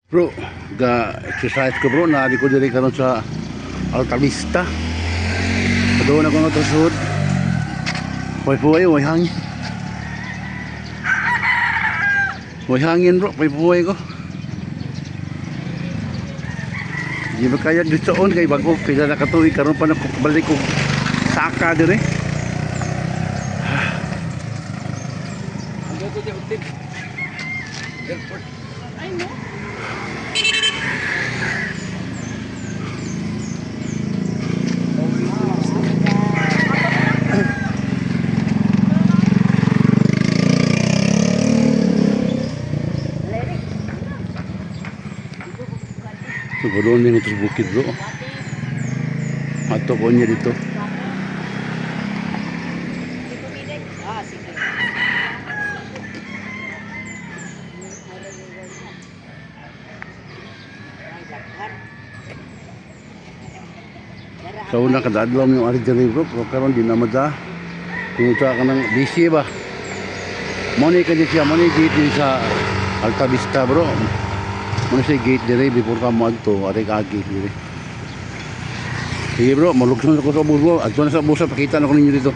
Bro, ga exercise ko, bro, naa ko diri karon sa Alta Vista. Doon ako nga tusod. Puy-puy, way hangin. Way hangin, bro, puy-puy ko. Di ba kaya dito on kay bago pila na katuig karon pa na ko balik og saka dire. Go to the hotel. Airport. Ay, no? So doon mi sa bukid, bro. Ato ko niya dito. Ah, sige. Ay, daghan. Sa una kada adlaw yung ari diri, bro, pero karon di na mada. Kung ka ng busy ba. Mo ni kani siya, mo ni gate diri sa Alta Vista, bro. Mo ni siya gate diri before ka moadto, ari ka gate diri. Sige, bro, malugson ako sa bus, bro. Adto na sa busa, pakita na ko ninyo dito.